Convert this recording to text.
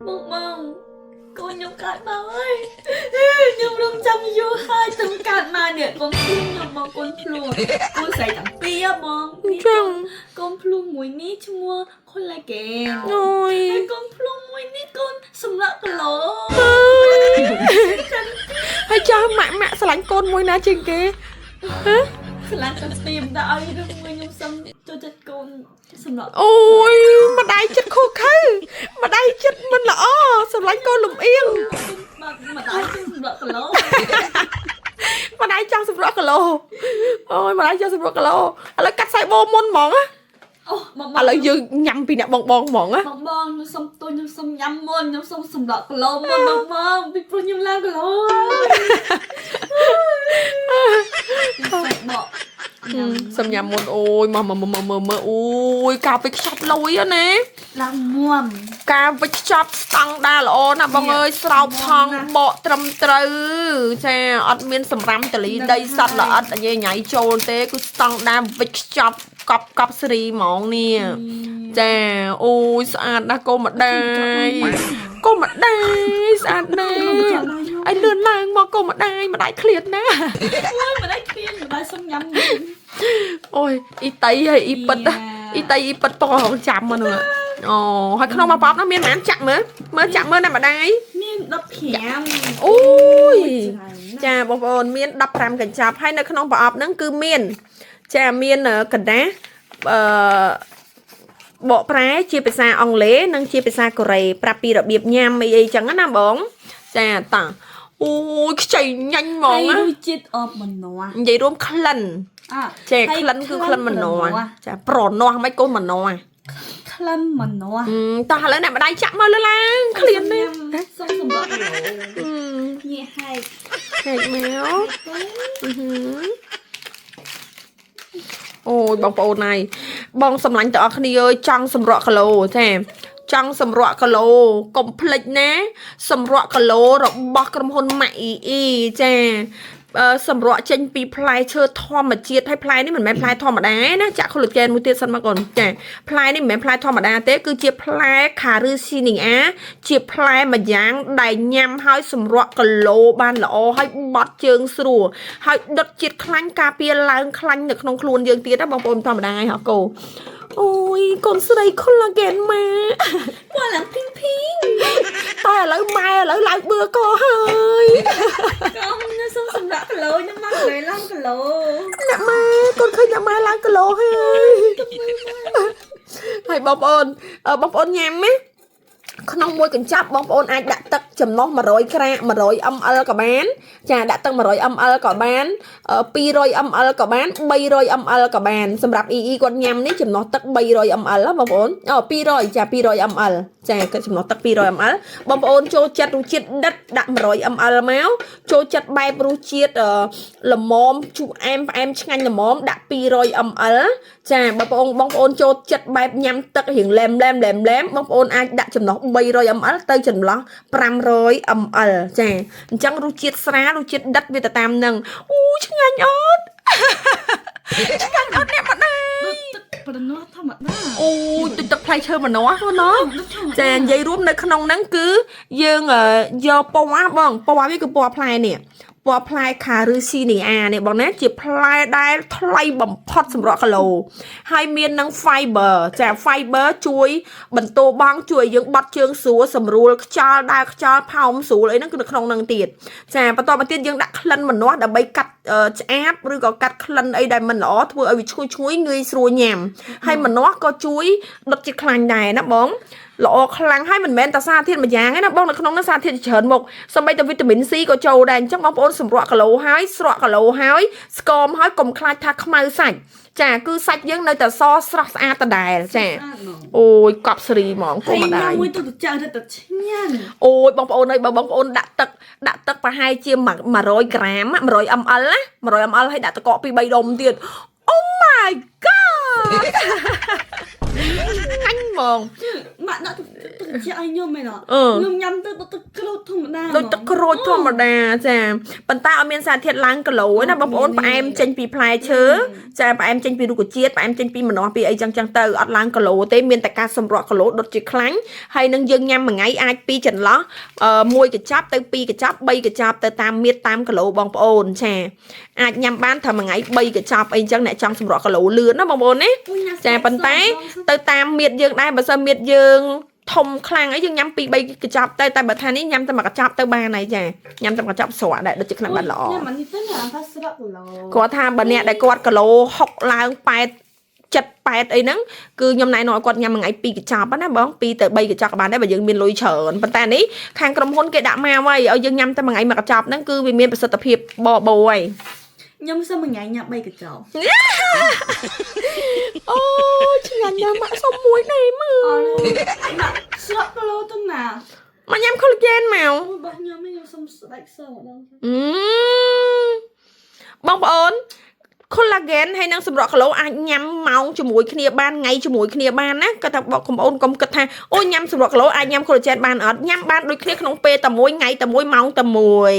បងបងកូនខ្ញុំកើតមកហើយខ្ញុំរងចាំយូរហើយទៅកើតមកនេះកូនភ្លួងខ្ញុំបងកូនភ្លួងកូនស្រីទាំងពីរបង ចឹង កូនភ្លួងមួយនេះឈ្មោះ collagen អូយ ហើយកូនភ្លួងមួយនេះកូនសម្រាប់គីឡូ ហើយចាស់ម៉ាក់ម៉ាក់ស្រឡាញ់កូនមួយណាជាងគេហ៎ ស្រឡាញ់ទាំងពីរមិនដល់ឲ្យរឿងមួយខ្ញុំសុំចូលចិត្តកូនសម្រាប់ អូយម្ដាយចិត្តខុសខើម្ដាយចិត្តមិនល្អស្រឡាញ់កូនលំអៀង បាទម្ដាយគឺសម្រាប់គីឡូ ម្ដាយចង់សម្រក់គីឡូអូយម្ដាយចង់សម្រក់គីឡូឥឡូវកាត់ខ្សែបោមុនហ្មងណា អូបង ឥឡូវយើងញ៉ាំពីអ្នកបងបងហ្មងណា បងបងខ្ញុំសុំទោសខ្ញុំសុំញ៉ាំមុនខ្ញុំសុំសម្រាប់គីឡូមុនបងបងពីព្រោះខ្ញុំឡើងគីឡូខ្ញុំសាច់បកញ៉ាំ សុំញ៉ាំមុនអូយមកមកមកមកមកអូយកាលពីខ្ចប់លុយណា ឡើងមួម ការវិចខ្ចប់ស្តង់ដារល្អណាស់បងអើយស្រោបថងបកត្រឹមត្រូវចាអត់មានសម្រាមតលីដីសัตว์ល្អិតអញញ៉ៃចូលទេគឺស្តង់ដារវិចខ្ចប់កប់កប់សេរីហ្មងនេះចាអូយស្អាតណាស់កូនម្ដាយកូនម្ដាយស្អាតណាស់អីលឿនឡើងមកកូនម្ដាយម្ដាយឃ្លាតណាស់ អូយម្ដាយគ្មានម្ដាយសុំញ៉ាំមុន អូយអ៊ីតៃហើយអ៊ីពិតណាអ៊ីតៃអ៊ីពិតពងរងចាំមកនោះអូហើយក្នុងមួយប៉បនោះមានប៉ុន្មានចាក់មើលមើលចាក់មើលណាម្ដាយ មាន15 អូយចាបងប្អូនមាន15កញ្ចប់ហើយនៅក្នុងប្រអប់ហ្នឹងគឺមាន ចាមានកណ្ដាស់អឺបកប្រែជាភាសាអង់គ្លេសនិងជាភាសាកូរ៉េប្រាប់ពីរបៀបញ៉ាំអីអីចឹងណាបង ចាតាអូយខ្ចីញ៉ាញ់ហ្ម ហើ ងណា យរសជាតិអបម្នាស់ និយាយរួមក្លិន អ่ะ ចេក្លិនគឺក្លិនម្នាស់ចាប្រនាស់មិនកូនម្នាស់ ក្លិនម្នាស់ តោះឥឡូវអ្នកម្ដាយចាក់មកលើឡើងក្លៀននេះ សុំសម្រាប់គីឡូញ៉ែហែក ហែកមក អឺហឺអូយបងប្អូនហើយបងសម្លាញ់ទាំងអស់គ្នាអើយចង់សម្រក់គីឡូចាចង់សម្រក់គីឡូកុំភ្លេចណា សម្រក់គីឡូរបស់ក្រុមហ៊ុនម៉ាក់អ៊ីអ៊ីចាអឺសម្រក់ចេញពីផ្លែឈើធម្មជាតិហើយផ្លែនេះមិនមែនផ្លែធម្មតាទេណាចាក់ collagen មួយទៀតសិនមកកូនចាផ្លែនេះមិនមែនផ្លែធម្មតាទេគឺជាផ្លែខារឺស៊ីនីអាជាផ្លែមួយយ៉ាងដែលញ៉ាំហើយសម្រក់គីឡូបានល្អហើយបត់ជើងស្រួលហើយដុតជាតិខ្លាញ់ការពារឡើងខ្លាញ់នៅក្នុងខ្លួនយើងទៀតណាបងប្អូនធម្មតាហើយហ៎កូអូយកូនស្រី collagen ម៉ា មកឡើងភីងភីង តែឥឡូវម៉ែឥឡូវឡើងបឿកហើយ កុំខ្ញុំសុំសម្រាប់គីឡូខ្ញុំមកកន្លែងឡើងគីឡូ អ្នកម៉ែកូនឃើញអ្នកម៉ែឡើងគីឡូហើយហើយបងប្អូនអឺបងប្អូនញ៉ាំណាក្នុងមួយកញ្ចប់បងប្អូនអាចដាក់ទឹកចំណុះ100ក្រា100 ml ក៏បាន ចាដាក់ទឹក100 ml ក៏បាន200 ml ក៏បាន300 ml ក៏បានសម្រាប់ EE គាត់ញ៉ាំនេះចំណុះទឹក300 ml ហ៎បងប្អូនអូ200ចា200 ml ចាគាត់ចំណុះទឹក200 ml បងប្អូនចូលចិត្តរសជាតិដិតដាក់100 ml មកចូលចិត្តបែបរសជាតិល្មមជូរអែមផ្អែមឆ្ងាញ់ល្មមដាក់200 ml ចាបងប្អូនបងប្អូនចូលចិត្តបែបញ៉ាំទឹករៀងឡែមឡែមឡែមឡែមបងប្អូនអាចដាក់ចំណុះ300 ml ទៅចន្លោះ500 ml ចាអញ្ចឹងរសជាតិស្រាលរសជាតិដិតវាទៅតាមនឹងអូឆ្ងាញ់អត់ ឆ្ងាញ់អត់អ្នកម្ដាយ ទឹកប្រណោះធម្មតា អូយទឹកទឹកផ្លែឈើម្នាស់ណា ទឹកធម្មតា ចានិយាយរួមនៅក្នុងហ្នឹងគឺយើងយកពណ៌បងពណ៌វាគឺពណ៌ផ្លែនេះពណ៌ផ្លែខាឬស៊ីនីអានេះបងណាជាផ្លែដែលថ្លៃបំផុតសម្រាប់គីឡូហើយមាននឹង fiber ចា fiber ជួយបន្ទោបងជួយឲ្យយើងបត់ជើងស្រួលសម្រួលខ្យល់ដើរខ្យល់ផោមស្រួលអីហ្នឹងគឺនៅក្នុងហ្នឹងទៀតចាបន្តមកទៀតយើងដាក់ក្លិនម្នាស់ដើម្បីកាត់ឆ្អាបឬក៏កាត់ក្លិនអីដែលមិនល្អធ្វើឲ្យវាឈ្ងុយឈ្ងុយងាយស្រួលញ៉ាំហើយម្នាស់ក៏ជួយដុតជាតិខ្លាញ់ដែរណាបងល្អខ្លាំងហើយមិនមែនតែសារធាតុមួយយ៉ាងទេណាបងនៅក្នុងនោះសារធាតុច្រើនមុខសូម្បីតែវីតាមីន C ក៏ចូលដែរអញ្ចឹងបងប្អូនសម្រក់គីឡូហើយស្រក់គីឡូហើយស្គមហើយកុំខ្លាចថាខ្មៅសាច់ចាគឺសាច់យើងនៅតែសស្រស់ស្អាតដដែលចាអូយកប់សេរីហ្មងកុ ហើយ ំម្ដាយ ញ៉ាំមួយទឹកត្រជាក់រឹតតែឆ្ងាញ់ អូយបងប្អូនអើយបើបងប្អូនដាក់ទឹកដាក់ទឹកប្រហែលជា100ក្រាម100 ml ណា100 ml ហើយដាក់ទឹកកកពី3ដុំទៀត Oh my god ត់អញហ្មង ម៉ាក់ដាក់ទឹកទឹកជាឲ្យខ្ញុំមែនអត់ អឺ ខ្ញុំញ៉ាំទៅដូចទឹកក្រូចធម្មតា ដូចទឹកក្រូចធម្មតាចាប៉ុន្តែអត់មានសារធាតុឡើងគីឡូទេណាបងប្អូនផ្អែមចេញពីផ្លែឈើចាផ្អែមចេញពីរុក្ខជាតិផ្អែមចេញពីម្នាស់ពីអីចឹងចឹងទៅអត់ឡើងគីឡូទេមានតែការសម្រក់គីឡូដុតជាខ្លាញ់ហើយនឹងយើងញ៉ាំមួយថ្ងៃអាចពីចន្លោះមួយកញ្ចប់ទៅពីរកញ្ចប់បីកញ្ចប់ទៅតាមមៀតតាមគីឡូបងប្អូនចាអាចញ៉ាំបានត្រឹមមួយថ្ងៃ3កញ្ចប់អីចឹងអ្នកចង់សម្រក់គីឡូលឿនណាបងប្អូនណា ចាប៉ុន្តែទៅតាមមៀតយើងដែរបើសិនមៀតយើងធំខ្លាំងអីយើងញ៉ាំ2 3កញ្ចប់ទៅតែបើថានេះញ៉ាំតែមួយកញ្ចប់ទៅបានហើយចាញ៉ាំតែមួយកញ្ចប់ស្រក់ដែរដូចជាខ្លាំងបានល្អ ញ៉ាំអានេះទៅណាថាស្រក់គីឡូ គាត់ថាបើអ្នកដែលគាត់គីឡូ6ឡើង8 7 8អីហ្នឹងគឺខ្ញុំណែនាំឲ្យគាត់ញ៉ាំមួយថ្ងៃ2កញ្ចប់ណាបង2ទៅ3កញ្ចប់ក៏បានដែរបើយើងមានលុយច្រើនប៉ុន្តែនេះខាងក្រុមហ៊ុនគេដាក់មកហើយឲ្យយើងញ៉ាំតែមួយថ្ងៃមួយកញ្ចប់ហ្នឹងគឺវាមានប្រសិទ្ធភាពបបោហើយ ខ្ញុំសុំមួយថ្ងៃញ៉ាំ3កញ្ចប់ អូឆ្ងាញ់ណាស់ម៉ាក់សុំមួយដែរមើ អ ល ត់ម៉ាក់ស្រក់គីឡូទៅណា មកញ៉ាំ collagen មក អូរបស់ខ្ញុំខ្ញុំសុំស្បែកសម្ដង អឺបងប្អូន collagen ហើយនឹងសម្រក់គីឡូអាចញ៉ាំម៉ោងជាមួយគ្នាបានថ្ងៃជាមួយគ្នាបានណាគាត់ថាបងប្អូនកុំគិតថាអូញ៉ាំសម្រក់គីឡូអាចញ៉ាំ collagen បានអត់ញ៉ាំបានដូចគ្នាក្នុងពេលតែមួយថ្ងៃតែមួយម៉ោងតែមួយ